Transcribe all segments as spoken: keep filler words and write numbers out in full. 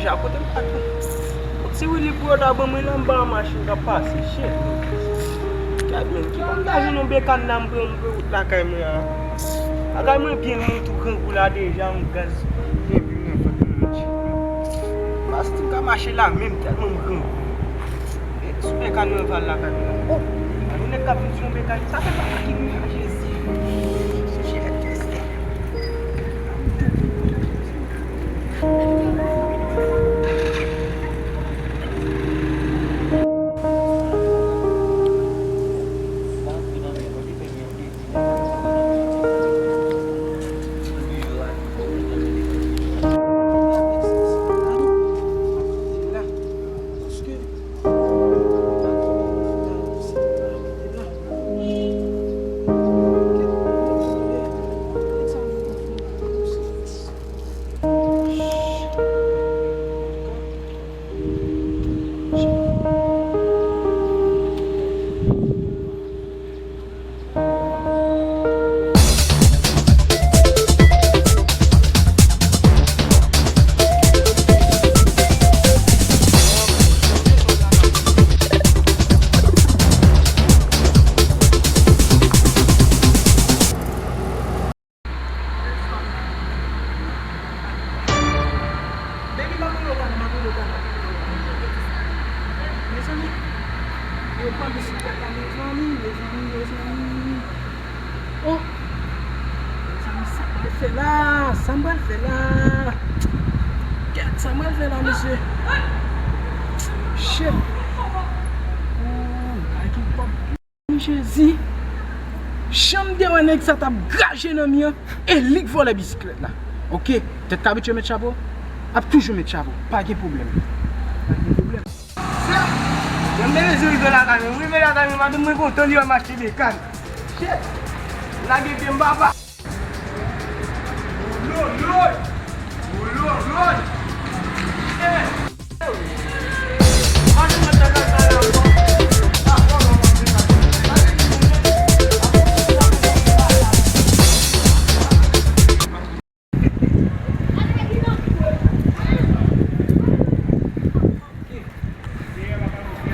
Deja kote m pa tou. Ti Willy pou yo ta ban mwen la, m pa nan machin k ap pase, shit. Gad men, ki kòm ta jwenn yon bekàn la, m pran, m pran wout lakay mwen an. Lakay mwen byen lwen tou, grangou la deja, yon gaz byen byen nan vant mwen, yon ti. Pas ti m ka mache la menm, tèlman m grangou. E sou bekàn mwen pral lakay mwen. Oh, gade yon nèg k ap vin sou yon bekàn, sa fè pa ki moun, Jezi. Shit, Jezi. Baby, m ap rele w talè, m ap rele w talè. Mezanmi, yo pran bisiklèt la, mezanmi, mezanmi, mezanmi. Oh! Mezanmi, sa m pral fè la? Sa m pral fè la? Gad sa m pral fè la, mesye. Shit. Oh, bagay ki pòp. Jezi, jan m te wè nèg sa t ap graje nan mi an, e li k vòlè bisiklèt la. Oke, tèt kabrit yo met chapo, ap toujou met chapo. Pa gen pwoblèm. Pa gen pwoblèm. Sè, lè m te bezwen rive lakay mwen, m rive lakay mwen, madanm mwen kontan li wè m achte bekàn. Shit, lage pye m papa.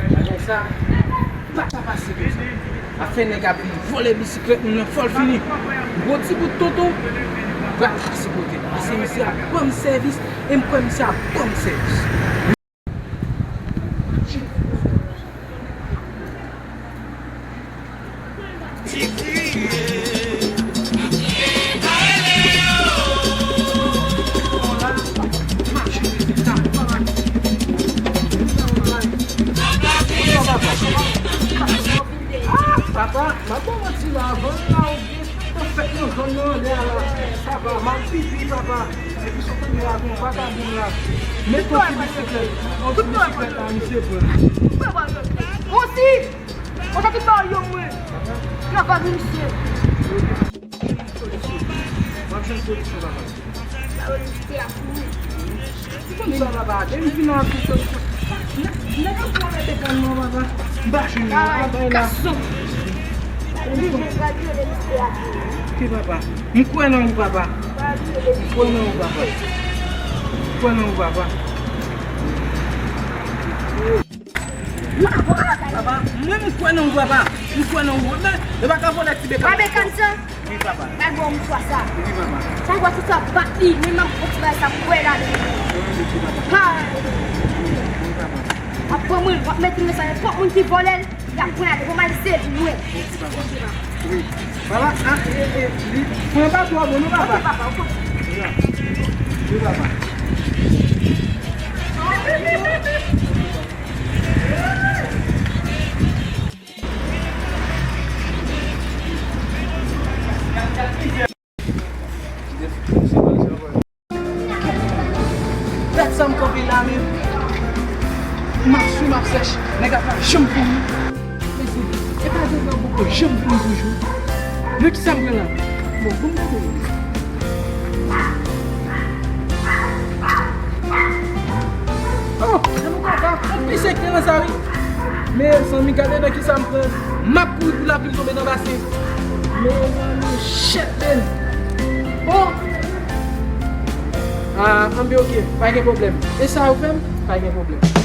Bagay sa pa ka pase konsa. Afè nèg ap vin vòlè bisiklèt moun nan, fò l fini. Gwo ti bout tonton pral pase kote. Paske misye ap ban m sèvis, e m kwè misye ap ban m sèvis. Papa, m ap ba w manti la, vann la ou byen, tan fèt nan zòn nan anlè a la. Papa, m ap pipi, papa. Epi sou kounye a, gon vagabon la. Met yon ti bisiklèt, yon ti bisiklèt la, misye pran. Osi! Mwen sa ki ba yo mwen. Travay misye. M ap jwenn solisyon, papa. Sa yo misye a kouri. Ou konn sa, papa? Depi m vin la, m ap jwenn solisyon. Nèg, nèg yo pran mete kàn nan, papa. M pa jwenn yo, papa, la. Gason. Misye a kouri. Ok, papa. M kwè nan ou, papa. M kwè nan ou, papa. M kwè nan ou, papa. Papa, mwen m kwè nan ou, papa. M kwè nan ou. Men, yo pa ka vòlè ti bekàn. Wè bekàn sa? Wi, papa. Bay bon mouchwa sa. Wi, papa. Sa wè tout sa bat li, men m ap pran ti bagay sa m kwè ladan. Wi, papa. Ha. Wi, papa. Ap pran mwen, w ap mete mwen sa, nenpòt moun ki vòlè l, y ap pran l, bon, m al sezi mwen. Wi, papa. Wi. Papa, a, e, e, li, pran pa twò bon, non, papa. Ok, papa, ok. Wi, papa. Gad sa m kanpe la menm. M ap sou, m ap sèch. Nèg la pa janm vini. Mèsi. E pa de nan poko janm vini toujou. Men ki sa m pran la? Bon, pou m gade. Oh, se nou papa. Ou pise ki nan sa, wi. Mezanmi, gade nan ki sa m pran. M ap kouri pou lapli m tonbe nan basen. Mezanmi, shit, man. Oh! Ah, Anben, oke, pa gen pwoblèm. E sa yo fè m, pa gen pwoblèm.